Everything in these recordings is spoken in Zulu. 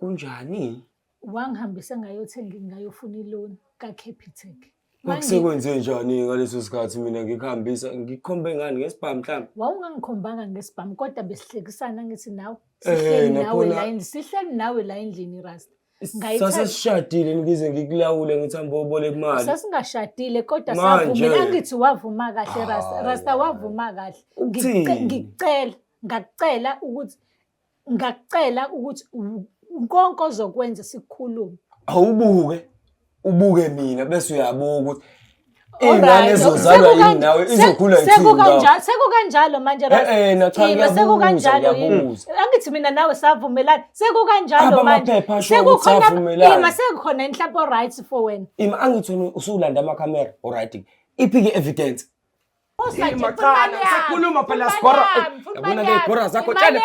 Kunjani? Wangihambisa ngayothenga ngayofuna iloni kaCapitec. Kwakusekwenze njani ngaleso sikhathi mina ngikuhambisa ngikukhombe ngani ngesibhamu mhlawumbe? Wawungangikhombanga ngesibhamu kodwa besihlekisana ngithi nawe sihleli nawe la endlini sihleli nawe la endlini Rasta. Sasesishadile ngize ngikulawule ngithi hamba uboleka imali. Sasingashadile kodwa savumela angithi wavuma kahle Rasta Rasta wavuma kahle. Ngikucela ngakucela ukuthi ngakucela ukuthi konke ozokwenza sikukhulume. Awubuke ubuke mina bese uyabuka ukuthi ingane ezozalwa yini nawe izokhula ithini sekukanjalo sekukanjalo manje eh, eh, na cha Ima, sekukanjalo yini angithi mina nawe savumelana sekukanjalo manje sekukhona ima sekukhona inhlampo rights for wena ima angithi wena usulanda amakhamera alright iphi ke evidence Ima cha ngisakhuluma phela sibhora yabona le bhora zakho tshele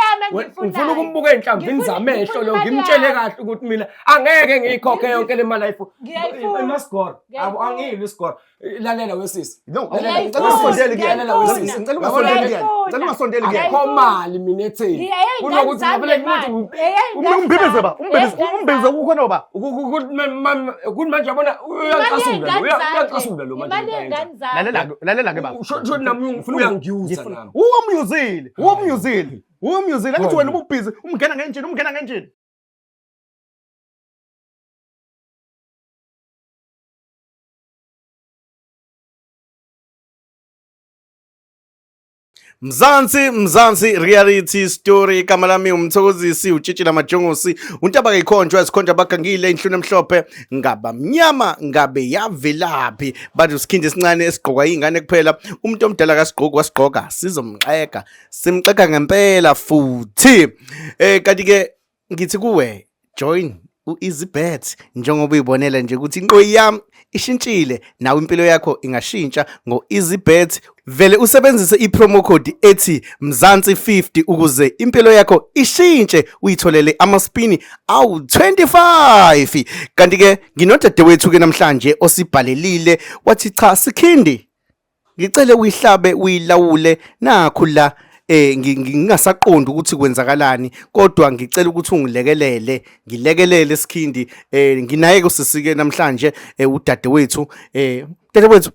ngifuna ukumbuka enhlamvini zamehlo lo ngimtshele kahle ukuthi mina angeke ngiyikhokhe yonke le mali ayifu Ngiyayifuna. Sigora angiyilo isigora lalela wesisi No, ngicela ungasondeli kuyena. Lalela wesisi Ngicela ungasondeli kuyena. Ngicela ungasondeli kuyena. Akukho mali mina etheni kunokuthi ngavele ngithi Umbibize ba, umbibize, umbibize kukhona ba. Ukuthi manje yabona uyangicasula lo, uyangicasula lo manje. Imali yengane zami. Lalela lalela ke baba. Sho nami uyangiyuza nami. Uwamyuzile, uwamyuzile. Uwamyuzile angithi wena ububhizi umngena ngenjini, umngena ngenjini. Mzansi Mzansi reality story igama lami umthokozisi utshitshi lamajongosi untaba kayikhonjwa isikhonjwa abagangile inhlunu emhlophe ngaba mnyama ngabe yavelaphi bathi usikhindi esincane esigqokwa ingane kuphela umuntu omdala kasigqoki wasigqoka sizomxeka simxeka ngempela futhi eh kanti ke ngithi kuwe join u-EasyBet njengoba uyibonela nje ukuthi inqoyi yami ishintshile nawe impilo yakho ingashintsha ngo-EasyBet vele usebenzise i-promo code ethi Mzansi 50 ukuze impilo yakho ishintshe uyitholele amaspini awu-25 kanti ke nginodadewethu ke namhlanje osibhalelile wathi cha sikhindi Ngicele uyihlabe uyilawule nakhu la eh ngingasaqondi ukuthi kwenzakalani kodwa ngicela ukuthi ungilekelele ngilekelele sikhindi eh nginaye kusisike namhlanje eh, udadewethu eh dadewethu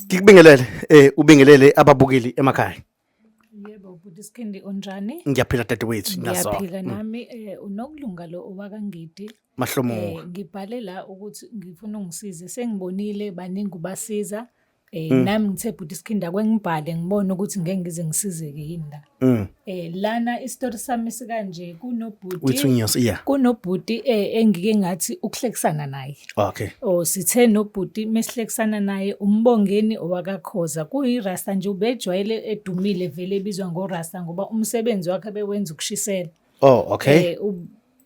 ngikubingelele eh ubingelele ababukeli emakhaya. Yebo bhuti Sikhindi unjani? Ngiyaphila dadewethu ngiyazwa. Ngiyaphila nami eh unokulunga lo owakaNgidi. Mahlomuka. Eh ngibhale la ukuthi ngifuna ungisize sengibonile baningi ubasiza eh nami ngithe bhuti Sikhindi ake ngibhale ngibone ukuthi ngeke ngize ngisizeke yini la. Eh lana isitori sami sikanje kunobhuti Uyithunyos yeah. kunobhuti eh engike ngathi ukuhlekisana naye. Okay. Oh sithe nobhuti mesihlekisana naye umbongeni owakakhoza kuyirasta nje ubejwayele edumile vele ebizwa ngorasta ngoba umsebenzi wakhe bewenza ukushisela. Oh okay. Eh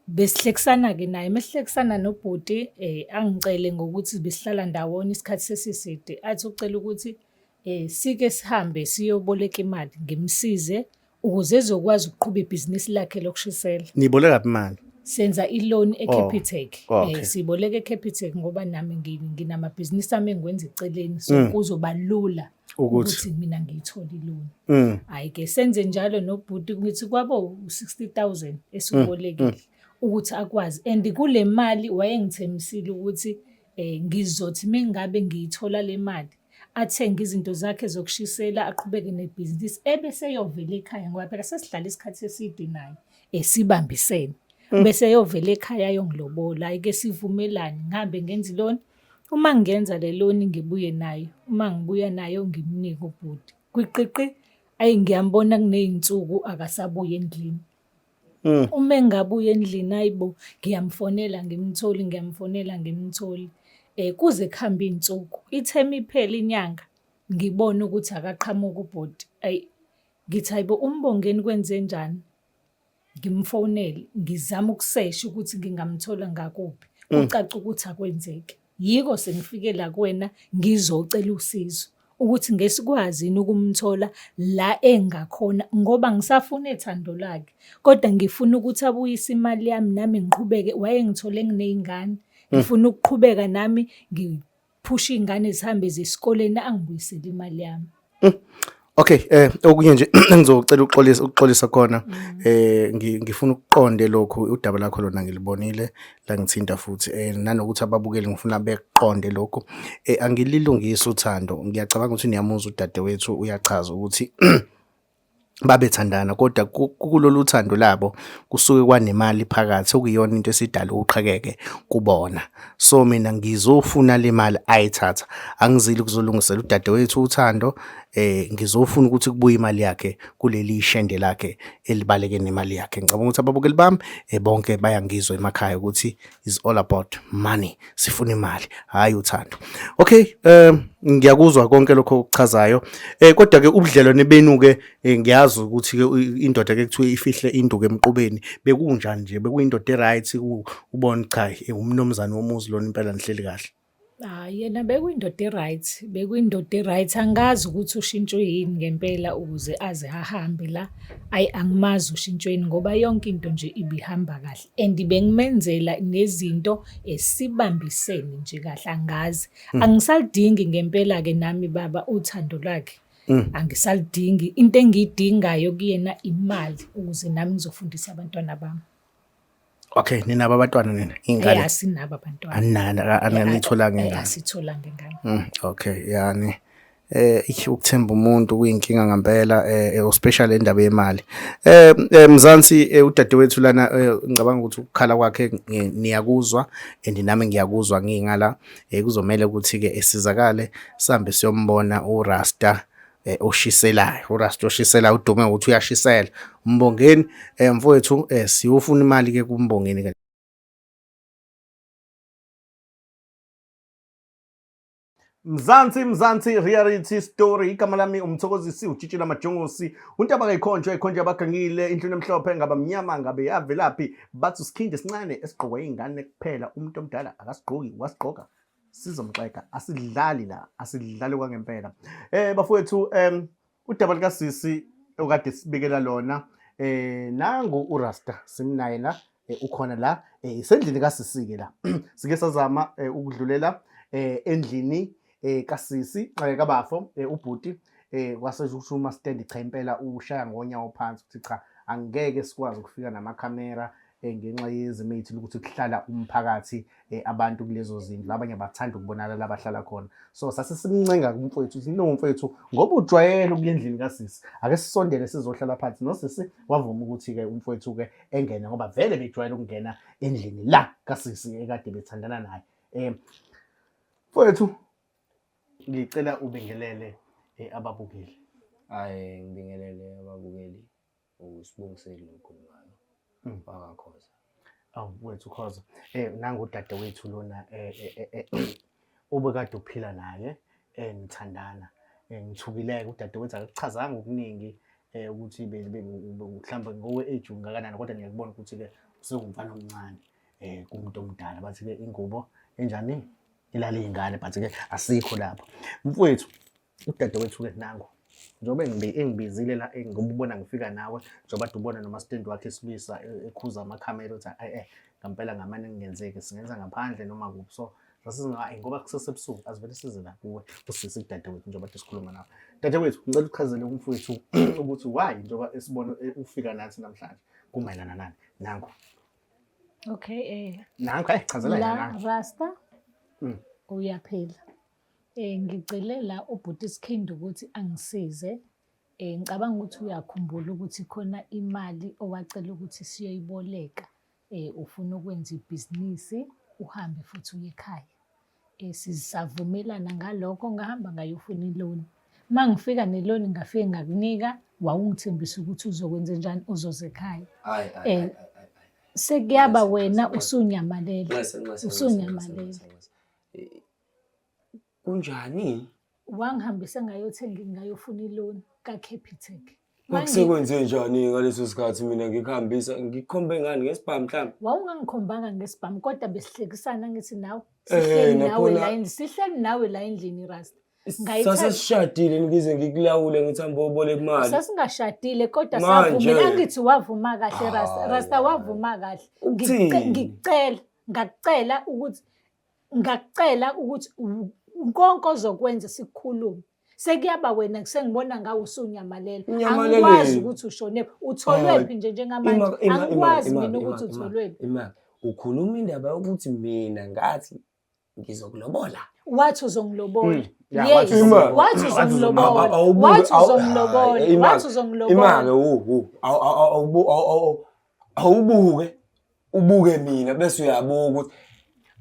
besihlekisana ke naye mesihlekisana nobhuti eh angicele ngokuthi besihlala ndawonye isikhathi sesiside athi ucela ukuthi eh sike sihambe siyoboleka imali ngimsize ukuze ezokwazi ukuqhuba ibhizinisi lakhe lokushisela. Niboleka phi imali? Senza i-loan eCapitec. Oh, okay. Eh siboleka eCapitec ngoba nami nginamabhizinisi ami engikwenza eceleni so kuzoba lula Ukuthi. ukuthi mina ngiyithole i-loan. Hayi ke senze njalo nobhuti ngithi kwabo u-60,000 esiwubolekile ukuthi akwazi and kule mali wayengithembisile ukuthi eh ngizothi mengabe ngiyithola le mali athenge izinto zakhe zokushisela aqhubeke nebhizinisi ebeseyovela ekhaya ngoba phela sesihlala isikhathi eside naye esibambisene bese eyovela ekhaya ayongilobola ake sivumelane ngihambe ngenze iloni uma ngingenza le loni ngibuye nayo uma ngibuya nayo ngimnike ubhuti kwiqiqi ayi ngiyambona kuney'nsuku akasabuyi endlini. Uma engabuya endlini hayi bo ngiyamfonela angimtholi, ngiyamfonela angimtholi. Kuze kuhambe iy'nsuku, ithemu iphele inyanga ngibone ukuthi akaqhamuki ubhuti. Ayi, ngithi hhayi bo uMbongeni kwenzenjani? Ngimfonele ngizame ukusesha ukuthi ngingamthola ngakuphi, kucace ukuthi akwenzeki. Yiko sengifike la kuwena ngizocela usizo ukuthi ngesikwazi yini ukumthola la engakhona ngoba ngisafuna ethando lakhe kodwa ngifuna ukuthi abuyise imali yami nami ngiqhubeke. Wayengithole nginey'ngane, ngifuna ukuqhubeka nami ngiphushe iy'ngane zihambe ziye esikoleni angibuyisele imali yami. Okay, okunye nje engizocela ukuxolisa khona ngifuna ukuqonde lokhu udaba lakho lona ngilibonile langithinta futhi nanokuthi ababukeli ngifuna bekuqonde lokhu. Angililungisi uthando, ngiyacabanga ukuthi niyamuzwa udadewethu uyachaza ukuthi babethandana kodwa kulolu thando labo kusuke kwanemali phakathi okuyiyona into esidala uqhekeke kubona. So mina ngizofuna le mali ayithatha, angizile ukuzolungisela udadewethu uthando ngizofuna ukuthi kubuye imali yakhe kuleli shende lakhe elibaleke nemali yakhe. Ngicabanga ukuthi ababukeli bami bonke bayangizwa emakhaya ukuthi is all about money, sifuna imali hhayi uthando. Okay, ngiyakuzwa konke lokho okuchazayo kodwa ke ubudlelwane benu ke ngiyazi ukuthi ke indoda ke kuthiwe ifihle induku emqubeni bekunjani nje, bekuyindoda e-right ubona cha umnumzane womuzi lona impela nihleli kahle? Hayi yena bekuyindoda e-right, bekuyindoda e-right. Angazi ukuthi ushintshwe yini ngempela ukuze aze ahambe la. Ayi angimazi ushintshwe yini ngoba yonke into nje ibihamba kahle and bengimenzela nezinto esibambisene nje kahle angazi. Angisalidingi ngempela-ke nami baba uthando lwakhe. Angisalidingi. Into engiyidingayo kuyena imali ukuze nami ngizofundisa abantwana bami. Okay, ninabo abantwana nina? Iy'ngane? Asinabo abantwana. Anina anitholanga ingane? Asitholanga ingane. Okay, yani ukuthemba umuntu kuyinkinga ngempela especially indaba yemali. Mzansi udadewethu lana ngicabanga ukuthi ukukhala kwakhe niyakuzwa and nami ngiyakuzwa ngingala kuzomela ukuthi ke esizakale sihambe siyombona uRasta oshiselayo. uRasta oshiselayo udume ngokuthi uyashisela. Mbongeni mfowethu siyofuna imali ke kuMbongeni ke. Mzansi Mzansi reality story, igama lami uMthokozisi uTshitshi Majongosi, untaba kayikhonjwa ikhonjwa abagangile, inhlunu emhlophe ngaba mnyama ngabe yavelaphi, bathi usikhindi esincane esigqokwa ingane kuphela, umuntu omdala akasigqoki, wasigqoka sizomxega, asidlali la, asidlali kwangempela. Bafowethu udaba lika sisi okade sibikela lona nangu uRasta simnaye la ukhona la isendlini kasisi ke la. Sike sazama ukudlulela endlini kasisi kabafo ubhuti kwase kusho uMastendi cha impela ushaya ngonyawo phansi ukuthi cha angeke sikwazi ukufika namakhamera ngenxa yezimithi ukuthi kuhlala umphakathi abantu kulezo zindlu, abanye abathanda ukubonakala la bahlala khona. So sase simncenga kumfowethu ukuthi no mfowethu ngoba ujwayele ukuya endlini kasisi ake sisondele sizohlala phansi nosisi. Wavuma ukuthi-ke umfowethu-ke engene ngoba vele bejwayele ukungena endlini la kasisi ekade bethandana naye. Mfowethu ngicela ubingelele ababukeli. Hayi ngibingelele ababukeli, uSibongiseni lokhulumayo wakaKhoza. Awu wethu Khoza, nangu udadewethu lona obekade uphila naye nithandana. Ngithukileke udadewethu akakuchazanga okuningi ukuthi mhlawumbe ngowe-age ungakanani, kodwa ngiyakubona ukuthi-ke usewumfana omncane kumuntu omdala. Bathi-ke ingubo enjani ilala iy'ngane, but-ke asikho lapho. Mfowethu, udadewethu-ke nangu njengoba engibizile la ngoba ubona ngifika nawe, njengoba ade ubona nomasitendi wakhe esilwisa ekhuza amakhamera ukuthi ngampela ngamane kungenzeki singenza ngaphandle noma kuphi. So sasizinga ngoba kusesebusuku asivele size la kuwe usisi kudadewethu njengoba ade sikhuluma nawe. Dadewethu, ngicela uchazele umfowethu ukuthi why njengoba esibona ufika nathi namhlanje kumayelana nani. Nangu. Okay, Nangu, chazela yena la nangu. Rasta uyaphila. Ngicele la ubhuti Skhindi ukuthi angisize. Ngicabanga ukuthi uyakhumbula ukuthi khona imali owacela ukuthi siyoyiboleka. Ufuna ukwenza ibhizinisi uhambe futhi uye ekhaya. Sisavumelana ngalokho ngahamba ngayofuna iloni. Uma ngifika neloni ngafike ngakunika, wawungithembisa ukuthi uzokwenza njani, uzoza ekhaya. Hayi, hayi, hayi, hayi, hayi. Sekuyaba Nxese, wena nxese, usunyamalela. Nxese, nxese, nxese, Usunyamalela. nxese, nxese. Kunjani? Wangihambisa ngayothenga ngayofuna iloni kaCapitec. Kwakusekwenze njani ngaleso sikhathi mina ngikuhambisa ngikukhombe ngani ngesibhamu mhlawumbe? Wawungangikhombanga ngesibhamu kodwa besihlekisana ngithi nawe sihleli nawe la endlini, sihleli nawe la endlini Rasta. Sasesishadile ngize ngikulawule ngithi hamba uyoboleka imali. Sasingashadile kodwa savumela ngithi wavuma kahle Rasta. Rasta wavuma kahle. Ngikucela, ngakucela ukuthi ngakucela ukuthi konke ozokwenza sikukhulume. Sekuyaba wena sengibona ngawe usunyamalela. Unyamaleleni? Angikwazi ukuthi ushone utholwephi Hayi. nje njengamanje. Angikwazi mina ukuthi utholwephi. Ima, ukhuluma indaba yokuthi mina ngathi ngizokulobola. Wathi uzongilobola. Yeah, Yes. wathi uzongilobola. Wathi uzongilobola. Awubuke- Wathi uzongilobola. Hayi, ima- Wathi uzongilobola. Ima-ke wu awubuke ubuke mina bese uyabuka ukuthi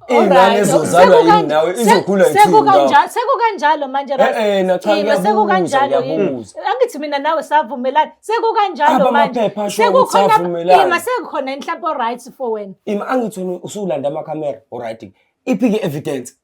ingane Alright. ezozalwa yini Sekukan- nawe izokhula ithini nawe. Sekukanjalo manje Eh, Rasta. eh, na cha, Ima, ngiyabuza, sekukanjalo yini? ngiyabuza. Angithi mina nawe savumelana. Sekukanjalo Aba manje. amaphepha asho ukuthi Sekukhona savumelana. ima sekukhona inhlampo rights for wena. Ima angithi wena usulanda amakhamera alright iphi-ke evidence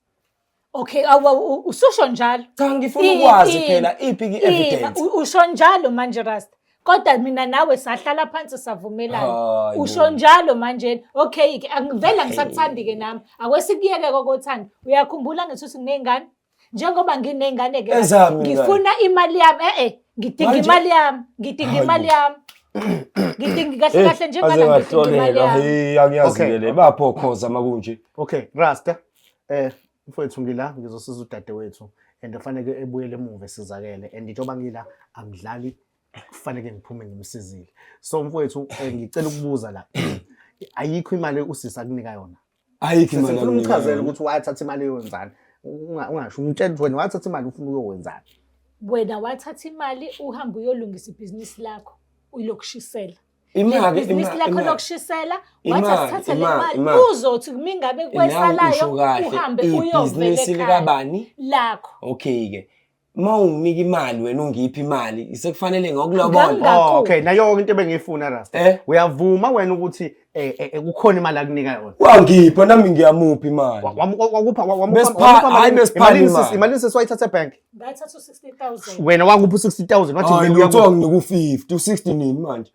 Okay, awu ususho njalo. Cha ngifuna ukwazi phela iphi-ke Ima, evidence usho njalo manje Rasta. Kodwa mina nawe sahlala phansi savumelana. Hayi bo. Usho njalo manje. Okay ke angivele angisakuthandi ke nami. Akwesikuyeke kokothanda. Uyakhumbula ngithi uthi nginezingane? Njengoba nginezingane ke Ezami ingane. ngifuna imali yami. Eh eh, ngidinga Manje- imali yami. Ngidinga Hayi imali bo. yami. Ngidinga kahle kahle njengala ngidinga imali yami. Hey, angiyazi Okay. ke le bapho khoza makunje. Okay, Rasta. Mfowethu ngila ngizosiza udadewethu and kufanele ebuyele emuva esizakele and njengoba ngila angidlali kufanele ngiphume ngimsizile. So mfowethu ngicela ukubuza la. Ayikho imali usisi akunika yona. Ayikho imali. Ngifuna anginika umchazele yona. ukuthi wathatha imali yokwenzani. Ungasho umtshele ukuthi wena wathatha imali ufuna uyokwenzani. Wena wathatha imali uhambe uyolungisa ibhizinisi lakho uyilokushisela. Imali Ibhizinisi lakho lokushisela wathi Imali, asithathe le imali, mali imali. uzothi mingabe Nawe kwesalayo usho kahle uhambe uyovela ibhizinisi ekhaya likabani? lakho. Okay ke. Uma unginika imali wena ungiphi imali sekufanele ngokulobola. Ngangakuphi. Oh, okay, nayo yonke into ebengiyifuna Rasta. Eh? Uyavuma wena ukuthi kukhona imali akunika yona. Wangipha nami ngiyamupha imali. Wakupha Besipha- hayi, besiphana imali. imali sisi wayithatha ebank. Ngathatha u-60,000. Wena wakupha u-60,000 wathi Hayi ngeke kuthiwa uyakupa. nginika u-50, u-60 nini manje?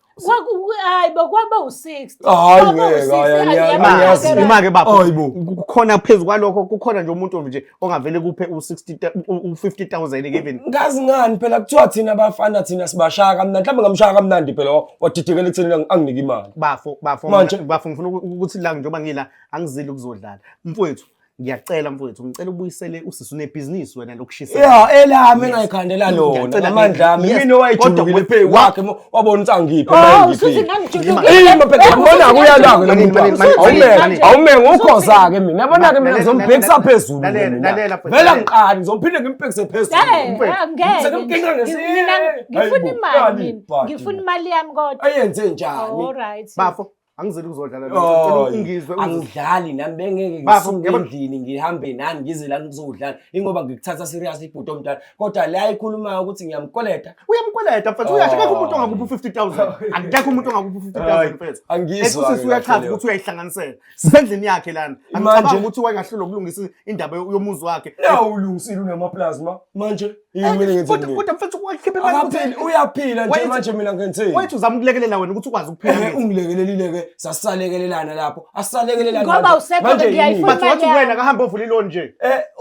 Hayi bo kwaba u-60. Hayi, Kwaba ngeke, u-60, hayi, ayabona angiyazi. ke Rasta. Ima-ke baba Hayi bo. kukhona phezu kwalokho kukhona nje umuntu nje ongavele kuphe u-60 u-50,000 even. Ngazi ngani phela kuthiwa thina abafana thina sibashaya kamnandi mhlawumbe ngamshaya kamnandi phela wadidekela ekutheni anginike imali. Bafo bafo Manje- bafo ngifuna ukuthi la njengoba ngila angizili ukuzodlala. Mfowethu ngiyacela mfowethu ngicela ubuyisele usisi unebhizinisi wena lokushisela. Ya elami engayikhandela lona Ngiyacela, ngamandla ami yes. mina owayejulukile Kodwa phezu kwakhe wabona ukuthi angiphe Oh, manje usuthi ngiphe. ngangijulukile. Ima phela ngibona kuyalanga lo muntu. Mani, mani, Awume mani, awume ngukhoza ke mina. Yabona ke mina Lalela, ngizombhekisa lalela, phezulu. lalela, mina. lalela, mfowethu, Vele lalela. angiqali ngizophinde ngimbhekise phezulu. Eh, angeke. Sekumkinga ngesi- Mina ngifuna Hayi bo, imali kani mina. bhadi Ngifuna bo. imali yami kodwa. Ayenze njani? All right. Bafo angizeli ukuzodlala la. Ngicela Hayi, ungizwe uzwe. angidlali nami bengeke Bafo, ngisuke yabona- endlini ngihambe nani ngize lana ukuzodlala ingoba ngikuthatha serious ibhuti omdala kodwa la ayikhulumayo ukuthi ngiyamkoleta Uyamkweleta mfethu uyasho akekho umuntu ongakupha u-50,000. Akekho umuntu ongakupha u-50,000 mfethu. Angizwa Usisi ke uyachaza kahle leyo. ukuthi uyayihlanganisela. Sisendlini yakhe lana. Manje- Angicabangi ukuthi wayengahlulwa ukulungisa indaba yomuzi wakhe. Nawu ulungisile unamaplasma manje yini mina ngenze Kodwa mina kodwa mfethu wakhipha imali ukuthi akaphili uyaphila nje manje mina ngenzeni Wayethi uzama ukulekelela wena ukuthi ukwazi ukuphila. Ehe, ngithi. ungilekelelile ke sasalekelelana lapho asalekelelana Ngoba manje. usekho Manje ke ngiyayifuna yini? But wathi imali wena yami. akahambe ovula iloni nje.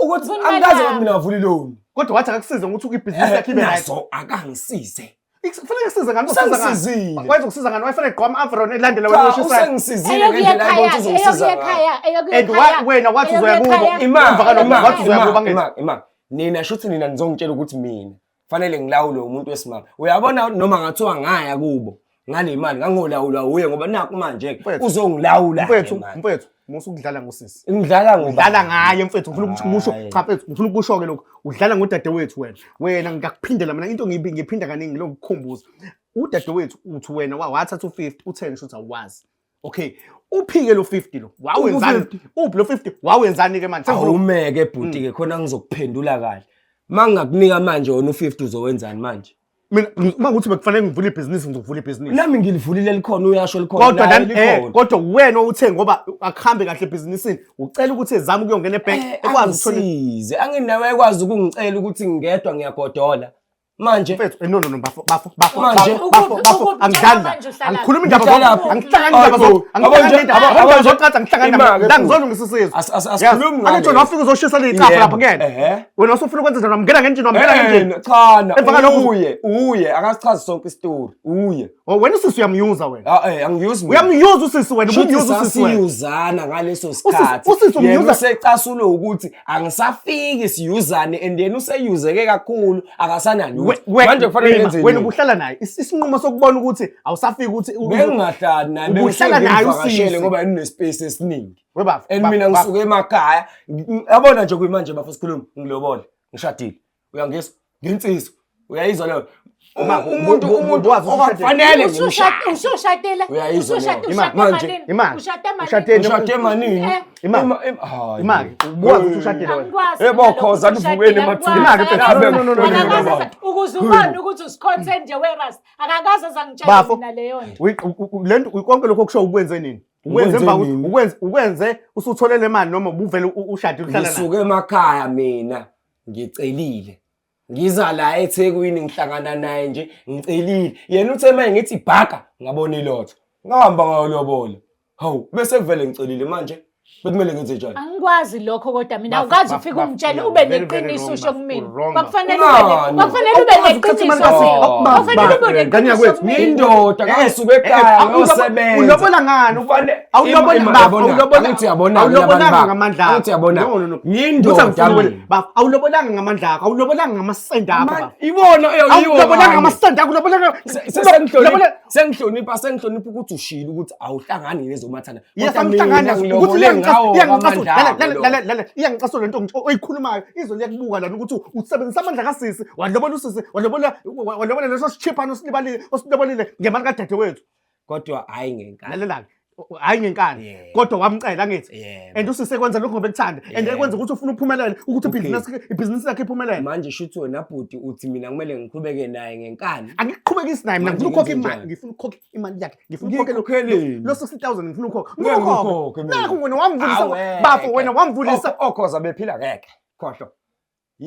Ukuthi Ngifuna imali angikaze yami. ngathi mina ngavula iloni. Kodwa wathi akakusize ngokuthi ibhizinisi yakhe ibe right. Nazo akangisize. Kufanele kusize ngani? Uzokusiza ngani? Usengisizile. Wayezokusiza ngani? Wayefanele egqoka ama-afron elandela wena Cha, oshisayo. usengisizile Eyokuya ngendlela ekhaya, ayibona ukuthi uzongisiza eyokuya ngayo. ekhaya, eyokuya And ekhaya. wena wathi uzoya eyokuya kubo. ekhaya. Ima, Emva kalokho ima, wathi uzoya ima, kubo angithi. ima, ima. Nina shuthi nina nizongitshela ukuthi mina fanele ngilawulwe umuntu wesimame. Uyabona noma ngathiwa ngaya kubo ngale mali ngangolawulwa uye ngoba naku manje Mfethu. uzongilawula ke Mfethu, manje. mfethu, musa ukudlala ngosisi. Ngidlala ngoba Udlala ngaye mfethu, ngifuna ukuthi kusho, Hhayi. cha mfethu, ngifuna ukusho ke lokhu. Udlala ngodadewethu wena. Wena ngiyakuphindela mina into ngiphinda kaningi ngilokhu kukhumbuza. Udadewethu uthi wena wathatha u-50, u-10 shuthi awuwazi. Okay, uphike lo 50 lo. Wawenzani? Uphi Uphi lo 50? Wawenzani ke manje? Sengifuna Awumeke bhuti ke khona ngizokuphendula kahle. Mangakunika manje wona u50 uzowenzani manje? Mina uma ukuthi bekufanele ngivule ibhizinisi ngizovula ibhizinisi. Nami ngilivulile likhona uyasho likhona. Kodwa naye likhona. kodwa wena uthe ngoba akuhambe kahle ebhizinisini ucela ukuthi ezame ukuyongena ebank ekwazi ukuthola Angisize. Anginawe ekwazi ukungicela ukuthi ngingedwa ngiyagodola. Manje Mfethu, no no no bafo bafo bafo Manje- bafo bafo bafo Ukuphi- angidlali la. manje uhlala Angikhulumi indaba Ngihlala zo phi? angihlangani indaba zo Hayi bo, angihlangani indaba yabo indaba nje- zoqatha angihlangani Ima-ke la futhi. ngizolungisa isizwe. Asikhulumi ngale. Angithi wena wafika uzoshisa ley'capha Yebo, lapha kuyena. ehhe. Wena usufuna ukwenza njani wamngena ngenjini wamngena ngenjini. Eh, cha na Emva kalokho- uye uye akasichazi sonke isitori uye. Oh wena usisi uyamyuza wena. Ah eh angiyuzi mina. Uyamyuza usisi wena, Shuthi ubumyuza usisi wena. sasiyuzana ngaleso sikhathi. Usisi Yena umyuza- usecasulwe ukuthi angisafiki siyuzane and yena useyuzeke kakhulu akasanalutho. Manje kufanele ngenze Wena nini? ubuhlala naye. Isinqumo sokubona ukuthi awusafiki ukuthi Bengingahlali naye Ubuhlala naye bengivakashele usisi. ngoba nginespace esiningi. We bafo, And bafo, mina bafo. ngisuke emakhaya yabona nje kuyimanje bafo sikhuluma ngilobole ngishadile. Uyangizwa? Nginsizwa. Uyayizwa leyo? Umuntu umuntu wazi ukuthi okufanele ngimshade. Usushadile. Uyayizwa leyo. Usushade Imali. Manje, malini? imali. Ushade malini? Ushade Ngishade manini? Eh. Imali. Hayi. Imali. Ubuwazi ukuthi ushadile wena. Angikwazi Eh, mina lokho bokhoza, ukuthi nivukeni ushadile, emathuneni. angikwazi, Imali, mfethu. No, no, no, no, no, no, no, no. Ukuze ubone ukuthi usikhonse nje werasta. Akakaze azangitshela Bafo. mina leyo nto. Lento konke lokho okusho ukwenze nini? Ukwenze Ukwenze emva nini? ukwenze ukwenze usutholele imali noma ubuvele ushadile uhlala naye. Ngisuke emakhaya mina ngicelile. Ngiza la eThekwini ngihlangana naye nje ngicelile. Yena uthe maye ngithi bhaka ngabona ilotho. Ngahamba ngayolobola. Hawu bese kuvele ngicelile manje bekumele ngenze njani? Angikwazi lokho kodwa mina Bafo, awukazi bafo, ufike bafo, ungitshele you are ube very, very neqiniso wrong, usho bafo. kumina. Wrong, bafo. Kwakufanele ube ne- Ngani? kwakufanele ube Awukwazi ukuthatha imali neqiniso kasisi. mina. Awukwazi, Kwakufanele ube bafo. Ngane neqiniso yakwethu, kumina. Indoda ngasuke ekhaya ngiyosebenza. Ulobola ngani? Awulobola Ima- bafo, yabona, awulobola. angithi uyabona-ke Awulobolanga labantu bakho. ngamandla akho. Angithi uyabona. No, no, no. Ngiyindoda Ukuthi angifuni mina. ukwele- Bafo, awulobolanga ngamandla akho, awulobolanga ngamasende akho bafo. Ibona Awulobolanga ngamasende akho, ulobolanga ulobola- Sengihlonipha sengihlonipha ukuthi ushilo ukuthi awuhlangani nezomathanda. Yes, Kodwa angihlangani mina nazo. Ukuthi ngilobole ngawo iyangicasula. amandla Lalela, akho lalela, lo. lalela, lalela. Iyangicasula lento oyikhulumayo. Izwe liyakubuka lana ukuthi usebenzisa amandla kasisi, walobola usisi, walobola walobola leso sichiphana osilibalile, osilobolile ngemali kadadewethu. Kodwa hayi ngenkani. Lalela-ke. Hhayi ngenkani. Yebo. Kodwa wamcela angithi. Yebo. And usisi ekwenza lokho ngoba ekuthanda. And Yebo. ekwenza ukuthi ufuna uphumelele, ukuthi Okay. ibhizinisi lakhe iphumelele. Manje shuthi wena bhuti uthi mina kumele ngiqhubeke naye ngenkani. Angikuqhubekisi naye mina Manje ngifuna ukhokha ngenze imali, njani? ngifuna ukukhokha imali yakhe. Ngifuna ukukhokha Ngiyikhokhele. lo 60,000 ngifuna ukukhokha. Ngeke Ngifuna ngikhokhe ukukhokha. mina. Nakhu wena wamvulisa Aweke. bafo wena wamvulisa Okhoza bephila ngeke. Khohlwa.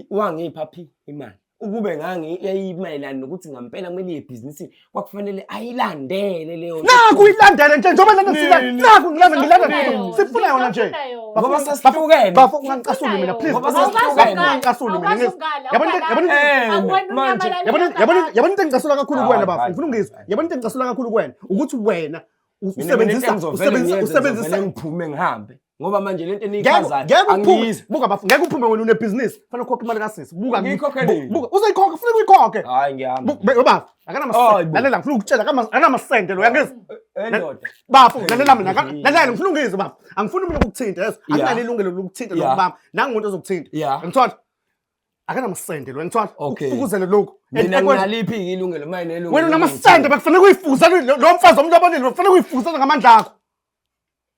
Wangipha phi imali? Ukube ngangi yayimayelana nokuthi ngampela kumele iye ebhizinisini kwakufanele ayilandele leyo nto. Nakhu uyilandele nje njengoba lana sila Nini? nakhu ngilanda ngilanda Sifuna yona. sifuna yona nje. Sifuna yona. Ngoba sasihlukene. Bafo ungangicasuli mina please. Ngoba Bafo, sasihlukene. ungangicasuli mina. Awukwazi ngizwe. ukungala, Yabona into- yabona into- Eh, Awuwena manje unyamalala yabona yabona yabona into engicasula kakhulu Hayi, kuwena bafo. hayi, Ngifuna ungizwe. hayi. Yabona into engicasula kakhulu kuwena ukuthi wena Mina mina into usebenzisa engizovele usebenzisa ngiyenze, usebenzisa ngizovele ngiphume ngihambe ngoba manje lento Ngeke eniyichazayo ngeke uphume. angiyizwa. Buka bafo, ngeke uphume wena unebhizinisi. Fanele ukhokhe imali kasisi. Buka Ngiyikhokhe nini? Buka uzoyikhokha, funeka uyikhokhe. Hayi ngiyahamba. Bafo, akanamasende. Hayi bo. Lalela ngifuna ukukutshela akanamasende lo uyangizwa? Eh, ndoda. Bafo, lalela mina, lalela ngifuna ungizwe bafo. Angifuni mina ukukuthinta, yeso. Anginalo ilungelo lokukuthinta Yeah. lokubamba. Nangu umuntu ozokuthinta. Yeah. Ngithola. Akanamasende lo, ngithola. Okay. Ufukuzele lokhu. Mina Ekwenza- nginaliphi ilungelo manje nelungelo. Wena unamasende bekufanele uyifuzele lo mfazi omlobolile, bekufanele uyifuzele ngamandla akho.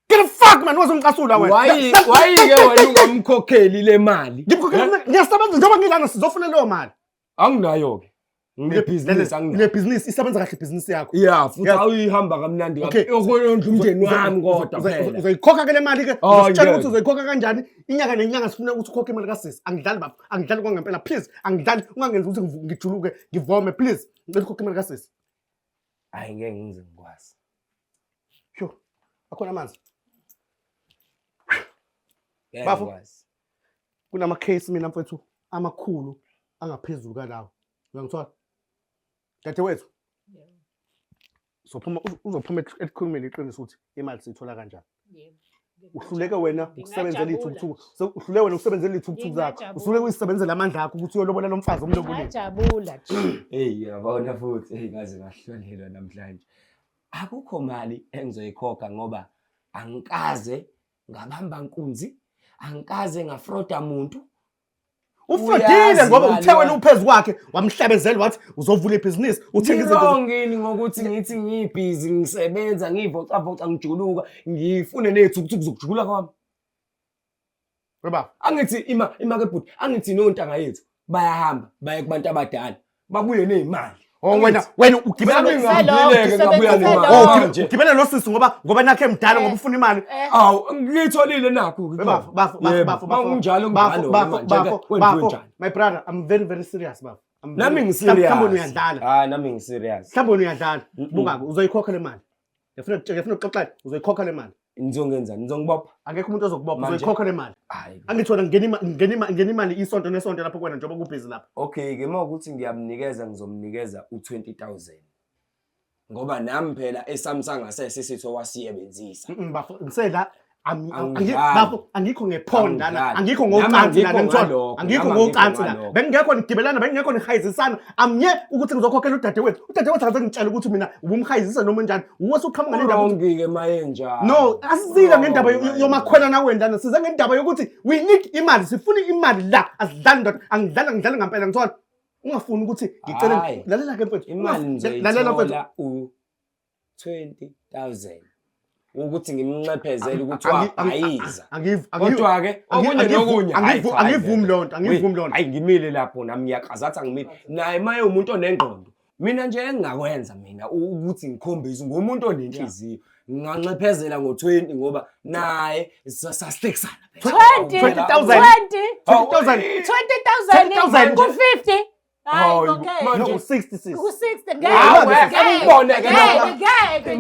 Get the fuck man, wazongicasula wena. Why why ke wena ungamkhokheli le mali? Ngimkhokhela ngiyasebenza njengoba ngilana sizofuna leyo mali. Anginayo ke. Nginebhizinisi anginayo. Unebhizinisi isebenza kahle ibhizinisi yakho. Yeah, futhi Yes. awuyihamba kamnandi Okay. Okuyondla umndeni wami kodwa phela. Uzoyikhokha ke le mali ke. Oh, Uzositshela ngeke. ukuthi uzoyikhokha kanjani. Inyanga nenyanga sifuna ukuthi ukhokhe imali kasisi. Angidlali baba. Angidlali kwangempela please. Angidlali ungangenzi ukuthi ngijuluke ngivome please. Ngicela ukhokhe imali kasisi. Hayi ngeke ngize ngikwazi. Sure. Akhona amanzi. Ngeke Bafo. ngikwazi. Kunama case mina mfethu amakhulu angaphezulu kalawo. Uyangithola? Dadewethu. Uzophuma uzophuma ekukhulumeni iqiniso ukuthi imali siyithola kanjani. Yebo. Uhluleke wena ukusebenzela Ngingajabula. iy'thukuthuku. Uhluleke wena ukusebenzela iy'thukuthuku zakho. Ngingajabula. Uhluleke uyisebenzela amandla akho ukuthi uyolobola lo mfazi omlobolile. Ngingajabula nje. Hey, yabona futhi, hey ngaze ngahlolelwa namhlanje. Akukho mali engizoyikhokha ngoba angikaze ngabamba nkunzi, angikaze ngafroda muntu. Ufrodile Uyazi ngoba imali uthe wena wena. uphezu kwakhe wamhlebezela wathi uzovula ibhizinisi uthenga izinto. Ngi-wrong yini ngokuthi ngithi ngibhizi ngisebenza ngivocavoca ngijuluka ngifune ney'thukuthuku zokujula kwami. Baba, Angithi ima ima ke bhuti, angithi nontanga yethu bayahamba baye kubantu abadala babuye ney'mali. oh wena wena ugibela Nami lo ngingavuleke ngabuya Usebenzise nemali. Oh, Manje. ugibela lo sisi ngoba ngoba nakhe emdala ngoba ufuna imali. Awu ngiyitholile nakho. Bafo, bafo, bafo, bafo, bafo. Kunjalo Bafo, kunjalo bafo, manje bafo, kwenziwe bafo. njani? My brother, I'm very very serious bafo. Nami ngiserious. Mhlawumbe uyadlala. Hayi nami ngiserious. Mhlawumbe uyadlala. Buka uzoyikhokha le mali. Ngifuna ngifuna ukuxoxa uzoyikhokha le mali. Nizongenzani? Nizongibopha? Akekho umuntu ozokubopha Manje? uzoyikhokha le mali. Hayi. Angithi wena ngena ngena ngena imali isonto nesonto lapho kuwena njengoba kubhizi lapha. Okay ke uma ukuthi ngiyamnikeza ngizomnikeza u20000. Ngoba nami phela esami sangasese sisitho wasiyebenzisa. Bafo ngisela Angidlali. bafo angikho ngephonda la Angidlali. angikho Nami ngocansi la angikho ngithola ngalokho, angikho nami angikho ngocansi la ngalokho. bengingekho nigibelana bengingekho nihayizisana amnye ukuthi ngizokhokhela udadewethu udadewethu akaze ngitshela ukuthi mina ubumhayizisa noma njani uwe usuqhamuka nendaba ukuthi Wrong ke mayenjalo. no asizile ngendaba Wrong yomakhwela nawendana size ngendaba yokuthi we need imali sifuna imali la asidlali ndoda angidlali ngidlali ngampela ngithola ungafuni ukuthi ngicele Hhayi. lalela ke mfethu Imali lalela mfethu ngizoyithola u20000 ukuthi ngimnxephezele ukuthi wabhayiza. Kodwa ke okunye nokunye angivumi loo nto angivumi loo nto hayi ngimile lapho nami ngiyaqazathi angimile naye maye umuntu onengqondo mina nje engingakwenza mina ukuthi ngikhombise ngumuntu onenhliziyo nginganxephezela ngo-20 ngoba naye sasihlekisana 20 20,000. 20 20,000 20,000 ku-50 hayi Hayi, okay manje no 60 sis ku-60 Hawu, ngeke akubone ke ngeke lapha. ngeke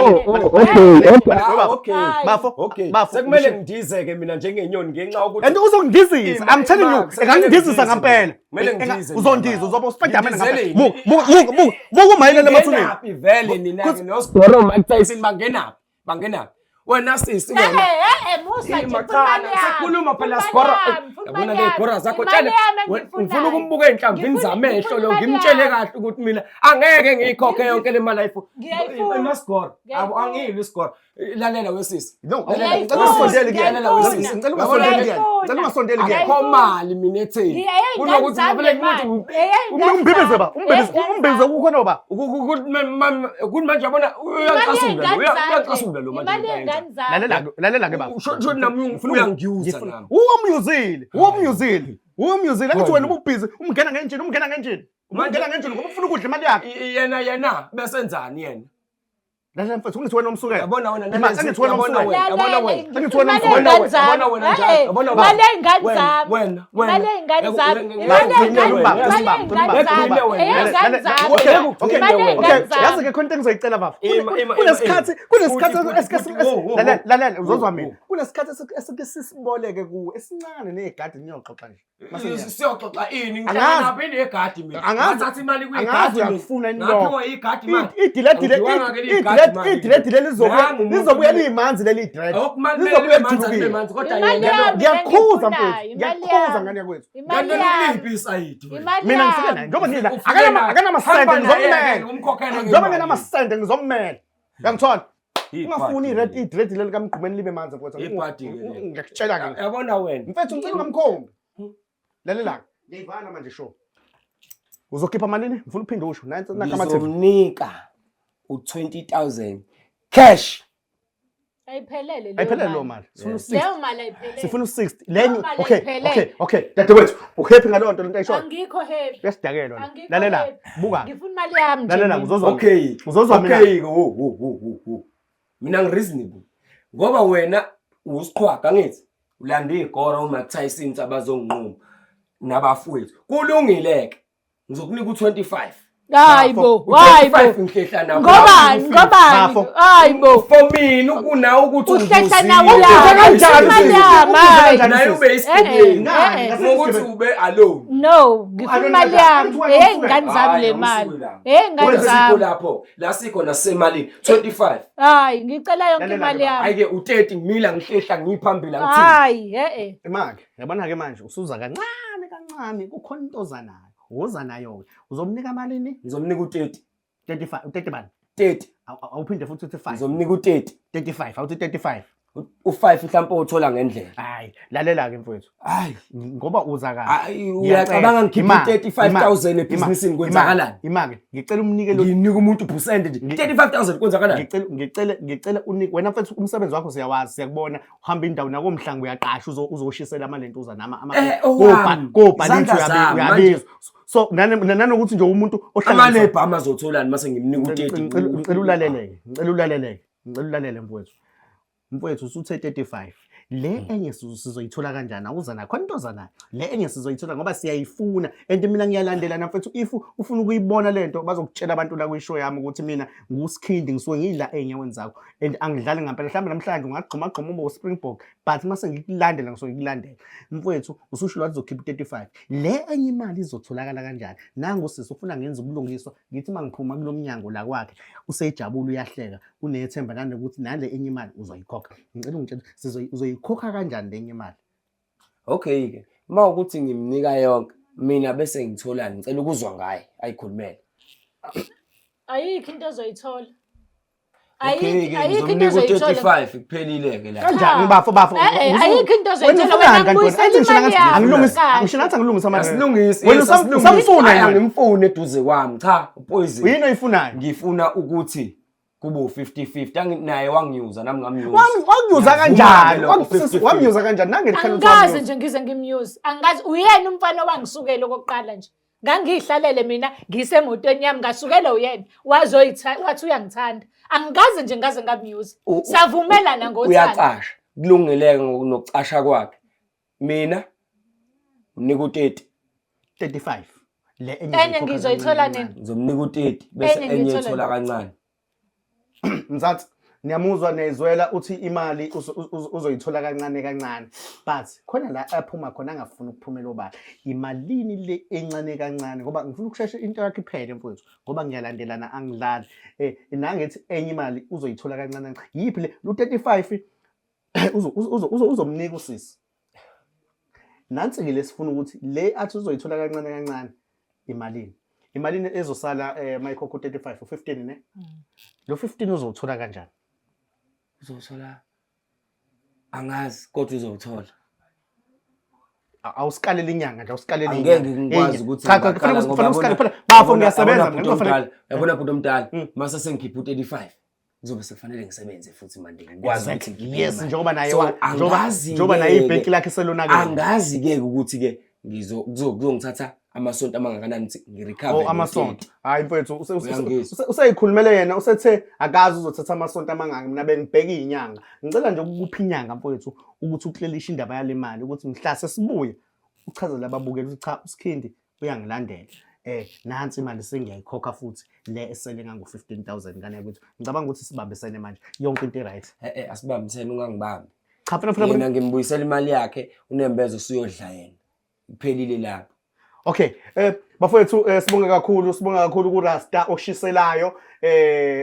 Oh, ngeke okay. Ah, okay Hayi. bafo okay bafo sekumele ngidize-ke mina njengenyoni ngenxa yokuthi and uzongidizisa i'm telling you engangidizisa Kumele ngampela Kumele ngidize mina. uzondiza uzoba uSpiderman ngampela Ngidizeleni? buka buka buka buka umayelele emathuneni Bangenaphi vele nina-ke noSigoro Mike Tyson bangenaphi bangenaphi wena sisi Eh, wena eh, eh, musa nje, Ima funa imali cha, yami. sakhuluma phela Funa Sgoro. imali yami, funa Yabona imali le yami. gora zakho Imali tshela. yami Ngifuna engiyifunayo. ukumbuka ey'nhlamvini Ngifuna- zamehlo ngifuna lo imali ngimtshele yami. kahle ukuthi mina angeke ngiyikhokhe yonke le mali ayifuna. Ngiyayifuna. Ima Sgoro. Ngiyayifuna. Angiyilwi Sgoro. Lalela wesisi. No, Lalela. ngicela ungasondeli kuyena. Lalela wesisi. Ngicela ungasondeli kuyena. Ngicela ungasondeli kuyena. Akukho mali mina etheni. Ngiyayingane Kunokuthi zami ngavele le mali. ngithi Eyeyingane Umbibize zami. ba, umbibize, Eyeyingane umbibize zami. kukhona ba. Kuthi manje yabona Imali uyangicasula lo, yey'ngane uyangicasula lo zami. manje. Imali yey'ngane zami. Lalela lalela ke baba. Usho nami uyangiyuza nami. Uwamyuzile, uwamyuzile. Uwamyuzile angithi wena ububhizi umngena ngenjini, umngena ngenjini. Umngena ngenjini ngoba ufuna ukudla imali yakhe. Yena yena besenzani yena? Lalela mfethu, ungithi wena umsukela. Yabona wena Ima, angithi wena yabona umsukela. wena, yabona wena. Angithi wena Imali umsukela. yey'ngane zami. Yabona wena njalo, Hey, yabona imali wena. yey'ngane Wena, zami. wena, wena. Imali yey'ngane zami. Imali Imali yey'ngane yey'ngane zami. zami. Imali yey'ngane zami. Eyey'ngane zami. Okay, okay, Imali okay. yey'ngane zami. Yazi ke khona into engizoyicela baba. Ima, ima, Kunesikhathi, ima. kunesikhathi Futhi, esike futhi, wo, wo, lalela, wo. lalela uzozwa Wo, mina. wo. Kunesikhathi esike sisiboleke kuwe esincane nezigadi niyoxoxa nje. Mase ngiya. Siyoxoxa ini Angazi. ngihlanganaphi negadi mina. Angazi. Ngathatha imali Angazi kwigadi mina. uyakufuna yini lokho. Ngaphiwa igadi manje. Idiledile Angiwanga-ke leli gadi manje. idiledile lizobuya Nangu umuntu lizobuya mina. liyimanzi leli dread. Okumane Lizobuya libe manzi, lijulukile. libe manzi, kodwa Imali yena yami Ngiyakhuza engiyifunayo, mfethu. imali Ngiyakhuza yami. ngane yakwethu. Imali Kanti yami. ukuliphi isayidi wena? Imali Mina ngifike yami. naye njengoba ngila Ufike akanama naye. akanamasende Hamba naye-ke, ngizomela. umkhokhele Njengoba ngemali. ngenamasende ngizomela. Uyangithola? Ibhadi Ungafuni leli. i-red i-dread leli kamgqumeni libe manzi mfowethu. Ibhadi ke leli. Ngiyakutshela ke. Yabona wena. Mfethu ngicela ungamkhombi. Lalela. Ngiyayivala manje show. Uzokhipha malini? Ngifuna uphinde usho. Nansi nakama TV. Ngizomnika u20000 cash. Ayiphelele leyo Ayiphelele leyo mali. mali. Sifuna u60. Leyo mali ayiphelele. Sifuna u60. Lenye Leyo mali okay ayiphelele. okay okay. Dadewethu, uhappy ngaleyo nto lento ayishoyo? Angikho happy. Uyasidakelwa. lo. Angikho Lalela, happy. buka. Ngifuna imali yami nje. Lalela mina. uzozwa. Okay. Uzozwa mina. Okay, wo wo wo wo wo. Mina ngireasonable. Ngoba wena usiqhwaga angithi ulanda igora uma Tyson abazonginquma nabafowethu. Kulungile ke. Ngizokunika u25. Hayi bo, hayi bo. U25 ngihlehla nawe. Ngobani? Ngobani? Bafo. Hayi bo. For mina ukuna ukuthi Uhlehla unguzile. nawe Ubize kanjani Imali sisi? yami, Ubize hayi. kanjani Naye sisi? ube isigebengu. Ngani? Eh, eh. Ngokuthi ube alone. No, ngifuna imali yami. Eyey'ngane zami le mali. Eyey'ngane Wenza zami. sikho lapho. La sikho nasemalini 25. Hayi, ngicela yonke Lalela imali ke yami. Hayi ke u30 ngimila ngihlehla ngiphambili angithini. Hayi, eh eh. Imake, yabona ke manje usuza kancane kancane kukhona into oza nayo. Uza nayo ke. Uzomnika malini? Ngizomnika u30. 35, 30 bani? 30. Awuphinde futhi uthi 5. Ngizomnika u30. 35, awuthi 35. U5 mhlawumbe uthola ngendlela. Hayi, lalela ke mfowethu. Hayi. Ngoba uza kahle. Hayi uyacabanga ngikhipha u35000 ebhizinisini kwenzakalani? Imake, ngicela umnike lo Nginika umuntu percent nje. 35000 kwenzakalani? ngicela ngicela ngicela unike wena mfethu umsebenzi wakho siyawazi siyakubona uhamba indawo nakomhlanga uyaqasha uzoshisela amalentuza nama ama Eh, owami. kobhalithi Izandla zami, uyabizwa so nanokuthi nje umuntu ohlanganisa Mfowethu usuthe 35. Le enye sizoyithola kanjani? Awuza nayo. Khona into oza nayo. Le enye sizoyithola ngoba siyayifuna and mina ngiyalandela mfethu, if ufuna ukuyibona lento bazokutshela abantu la kwishow yami ukuthi mina nguSkhindi, ngisuke ngidla ey'nyaweni zakho and angidlali ngampela. Mhlawumbe namhlanje ungagxuma gxuma ube uSpringbok, but mase ngikulandela ngisuke ngikulandela. Mfowethu ususho wathi uzokhipha u-35, le enye imali izotholakala kanjani? Nangu sisi ufuna ngenza ubulungiswa, ngithi uma ngiphuma kulo mnyango la kwakhe usejabula, uyahleka, unethemba nanokuthi nale enye imali uzoyikhokha. Ngicela ungitshele, uzoyikhokha kanjani le enye imali? Okay ke, uma ukuthi ngimnika yonke mina bese ngitholani? Ngicela ukuzwa ngaye ayikhulumele. Ayikho into ozoyithola. Okay ke, Ayikho into ngizomnika ozoyithola. u-35, kuphelile ke la. Kanjani bafo, bafo? Eh, eh, ayikho into Wena ozoyithola. ufunani Wena kanti wena? ngibuyisela Athi ngisho imali ngathi yakho. angilungisi, Kahle. ngisho ngathi angilungisi ama. Asilungisi. Wena Yes, asilungisi. usamfuna Hayi, yena? angimfuni eduze kwami. Cha, upoison. Yini oyifunayo? Ngifuna ukuthi kube u-50-50. Naye wangiyuza, nami ngamyuza. Wangiyuza Ngiyavuma-ke kanjani? lokho, 50-50. Wamyuza kanjani? Nangekhala ukuthi Angikaze wamyuza. nje ngize ngimuse. Angikaze, uyena umfana owangisukela okokuqala nje. Ngangiyihlalele mina ngisemotweni yami, ngasukela uyena. Wazoyitha wathi uyangithanda. Angikaze nje ngaze ngamuse. Savumelana ngothando. Uyacasha. Kulungileke nokucasha kwakhe. Mina mnika u-30. 35. Le enye Enye uzoyikhokha ngizoyithola kancane. nini? Ngizomnika u-30 bese Enye enye ngiyithola ethola kancane. Mzansi, niyamuzwa niyayizwela, uthi imali uzoyithola kancane kancane, but khona la aphuma khona angafuni ukuphumela obala. Imalini le encane kancane? Ngoba ngifuna ukusheshe into yakho iphele mfowethu, ngoba ngiyalandelana, angidlali. Nangithi enye imali uzoyithola kancane kancane, yiphi le? Lu 35 uzomnika usisi. Nansi-ke lesifuna ukuthi le athi uzoyithola kancane kancane imalini, imalini ezosala mayikhokha u-35, u-15 ne? Lo 15 uzowuthola kanjani? Uzowuthola, angazi, kodwa uzowuthola. Awusikalele inyanga nje, awusikalele. Angeke Inyanga. ngikwazi Enye. ukuthi Cha, cha, ngingakala kufanele ngoba kufanele usikale phela bafo, ngiyasebenza yabona mina, bhuti kuzofanele- omdala, yabona bhuti omdala, mase sengikhipha u-35 kuzobe sekufanele ngisebenze futhi manje, ngikwazi ukuthi ngikhiphe imali. Njengoba naye So, angazi njengoba naye ke- ibhenki lakhe selonakele. Angazi ke ukuthi ke kuzongithatha amasonto amangakanani ukuthi ngirecover. Oh, amasonto. Hayi mfowethu, Uyangizwa. Useyikhulumele yena, usethe akazi uzothatha amasonto amangaki. Mina bengibheka iy'nyanga. Ngicela nje ukukupha inyanga mfowethu ukuthi uklelishe indaba yale mali, ukuthi mhla sesibuya uchazele ababukeli ukuthi cha, uSkhindi uyangilandela. Nansi imali sengiyayikhokha futhi le esele ngango 15,000 ngane yakwethu. Ngicabanga ukuthi sibambisene manje. Yonke into i-right. Asibambisene, ungangibambi. Cha, funa funa. Yena ngimbuyisela imali yakhe, unembeza usuyodla yena. Kuphelile lapho. Okay, bafowethu, sibonge kakhulu, sibonge kakhulu kuRasta oshiselayo.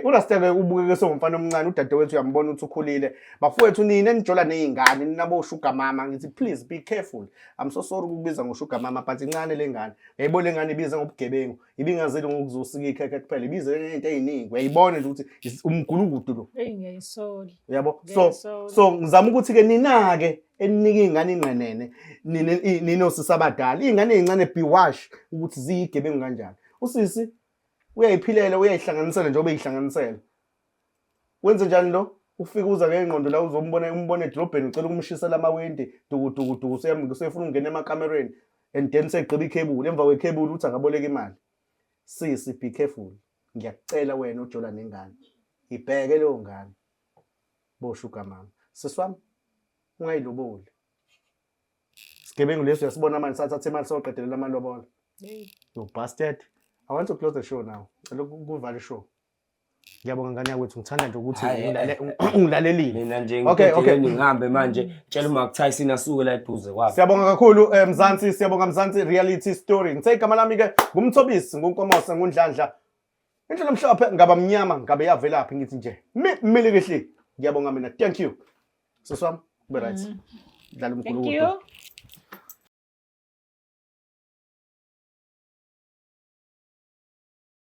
URasta ke ubukeke sewumfana omncane, udadewethu uyambona ukuthi ukhulile. Bafowethu, nina enijola nezingane, nina sugar mama, ngithi please be careful. I'm so sorry ukukubiza ngo-sugar mama, but incane lengane. Uyayibona lengane ibiza ngobugebengu, ibingazeli ngokuzosika ikhekhe kuphela, ibize ngento eziningi. Uyayibona nje ukuthi umgulukudu lo. Eyi, ngiyayisola. Uyabo? So Ngiyayisola. So ngizama ukuthi ke nina ke eninika iy'ngane ingqenene, nina osisi abadala, iy'ngane ey'ncane, be wash ukuthi ziyigebengu kanjani. Usisi uyayiphilela, uyayihlanganisela njengoba eyihlanganisela. Wenze njani lo? Ufike uza ngengqondo la, uzombona, umbone edolobheni, ucela ukumshisela amawindi, duku duku duku, usefuna ukungena emakamereni and then segqiba ikhebuli, emva kwekhebuli uthi akaboleka imali. Sisi, be careful. Ngiyakucela wena ojola nengane, ibheke leyo ngane. Bo-sugar mama. Sisi wami, ungayiloboli. Sigebengu leso, uyasibona manje, sathatha imali soqedelela amalobolo. Hey. You bastard. I want to close the show now. Ngicela ukuvala ishow. Ngiyabonga ngane yakwethu, ngithanda nje ukuthi Hhayi, ungilalelile. Mina nje Okay. ngidedele, ngihambe manje. Tshela uMark Tyson asuke la eduze kwabo. Siyabonga kakhulu, Mzansi, siyabonga Mzansi Reality Story. Ngithe igama lami ke nguMthobisi, nguNkomose, nguNdlandla. Indlela omhlophe ngaba mnyama ngabe yavelaphi, ngithi nje milikihli. Ngiyabonga mina. Thank you. Sisi wami, ube right. Dlala Thank umgulukudu. you.